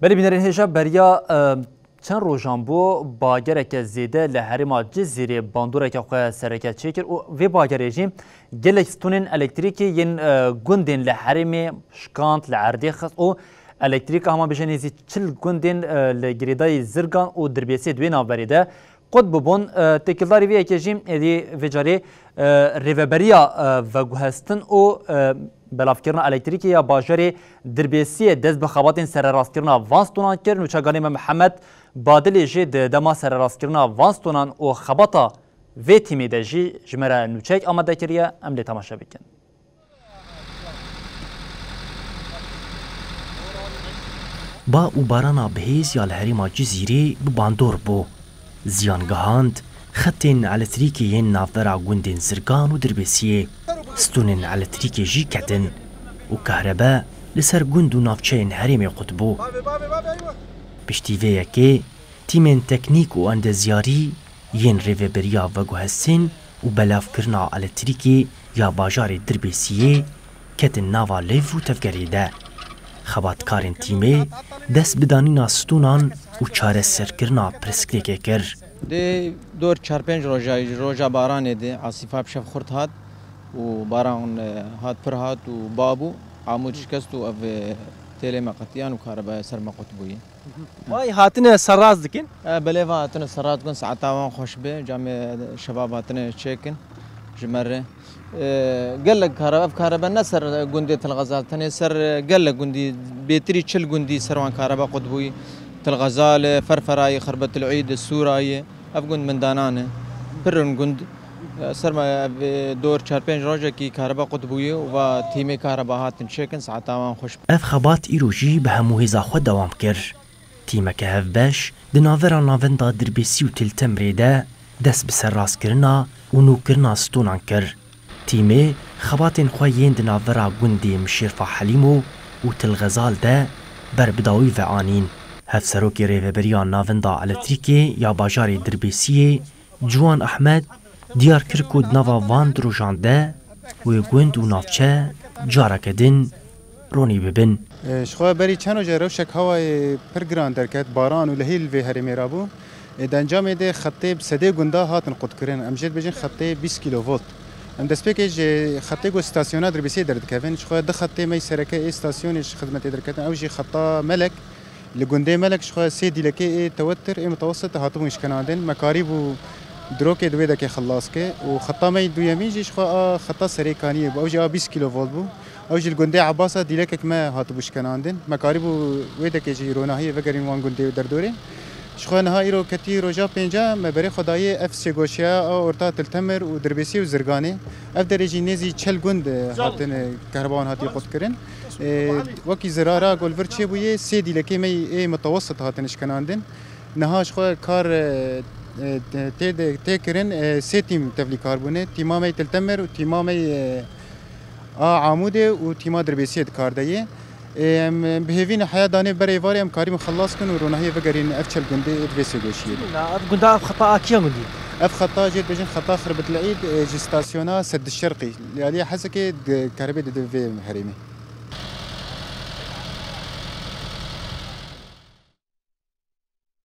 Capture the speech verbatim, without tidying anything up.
Belê bînerên hêja, beriya, e, çend rojan bû bagereke zêde li herêma Cizîrê bandoreke xwe sereke çêkir û vê bagerê jî gelek stûnên elektrîkê yên, e, gundên li herêmê şikand, li erdê xist û elektrîka hema bêje nêzî çil gundên, e, li girêdayî Zirgan û Dirbêsê di wê navberê de qut bibûn. E, têkildarî vê yekê jî êdî vê carê, e, rêveberiya, e, veguhestin û, e, belavkirina elektrîkê ya bajarê Dirbêsiyê dest bi xebatên sererastkirina van stûnan kir. Nûçeganê me Mihemed Badilê jî di dema sererastkirina van stûnan û xebata vê tîmê de jî ji me re nûçeyek amade kiriye. Em lê temaşe bikin. Ba û barana bihêz ya li herêma Cizîrê bi bandor bû. Ziyan gihand xetên elektrîkê yên navbera gundên Zirgan û Dirbêsiyê. Stûnên elektrîkê jî ketin û kahrebe li ser gund û navçeyên herêmê qut bû. Piştî vê yekê tîmên teknîk û endezyarî yên rêveberiya veguhestin û belavkirina elektrîkê ya bajarê Dirbêsiyê ketin nava lêv û tevgerê de. Xebatkarên tîmê dest bi danîna stûnan û çareserkirina pirsgirêkê kir. Dê dor çar pênc roja, roja baranê de, asîfa bi şev xurt hat û baran, e, hat pir hat û ba bû, amûd şikest û ev, e, têlê me qetiyan û karebaya ser me qut bûye. Vay hatine serrast dikin? E, belê va hatine serrast dikin, saeta wan xweş be, camê şebab hatine çêkin ji me re. E, gelek karebe, ev karebe ne ser gundê Tilxezal, tenê ser gelek gundî, bêtirî çil gundî ser wan karebe qut bûyî. Tilxezal e, Ferferayê, Xirbetilîd e, Sûrayê, ev gund mindanan e. Pir in gund. E, ser me ev, e, dor çar pênc rojekî karebe qut bûyî û va tîmê karebe hatin çêkin, saeta wan xweş. Ev xebat îro jî bi hemû hêza xwe dewam kir. Tîmeke hevbeş di navbera navenda Dirbêsî û Til Temrê de dest bi serrastkirina û nûkirina stûnan kir. Tîmê xebatên xwe yên di navbera gundê Mişêrfa Helîmo û Til Xezal de ber bi dawî ve anîn. Hevserokê Rêveberiya Navenda Elektrîkê ya bajarê Dirbêsiyê Ciwan Ehmed diyar kir ku di nava van du rojan de wê gund û navçe careke din ronî bibin. E, ji xwe berî çend roje rewşek hewayê pir giran derket, baran û lehî li vê herêmê rabû. E, di encamê de xetê bi sedê gunda hatin qutkirin. Em jê dibêjin xetê bîst kilovolt. Em destpêkê ji xetê ku stasyona Dirbêsê derdikevin, ji xwe du xetê me yî sereke ê stasyonê ji xizmetê derketin, ew jî xeta Melek. Li gundê Melek ji xwe sê dîlekê ê tewetir ê mitewesit hatibûn şkenandin. Me karîbû dirokê di wê dekê xilas ke û xeta me yî duyemîn jî ji xwe a xeta Serêkaniyê bû. Ew jî a bîst kilovolt bû. Ew jî li gundê Ebasa dîlekek me hatibû şkenandin. Me karîbû wê dekê jî ronahiyê vegerîn wan gundê û derdorê. Ji xwe niha îro ketî roja pênca me berê xwe dayê ev sêgoşiya a orta Til Temir û Dirbêsî û Zirganê. Ev derê jî nêzî çel gund, e, hatin, e, kehrebawan hatiye qutkirin. E, wekî zirara ku li vir çêbûyê sê dîlekê me yî ê mitewesit hatin şkenandin. Niha ji xwe kar, e, e, tê de, tê kirin, e, sê tîm tevlî kar bûne. Tîma me yî Til Temir û tîma me yî, e, a Amûdê û tîma Dirbêsiyê di kar de yê. Ê, em, em bi hêvî ne heya danê berê varê em karîbin xelas kin û ronahiyê vegerînin ev çel gundê ê di vê sêgoşiyê de. Na, ev gunda, ev xeta a kiya gundî? Ev xeta jê dibêjin xeta Xirbetilîd, ê, ji stasyona Sed Şerqî, li aliyê Hezekê di kerebê dide vê herêmê.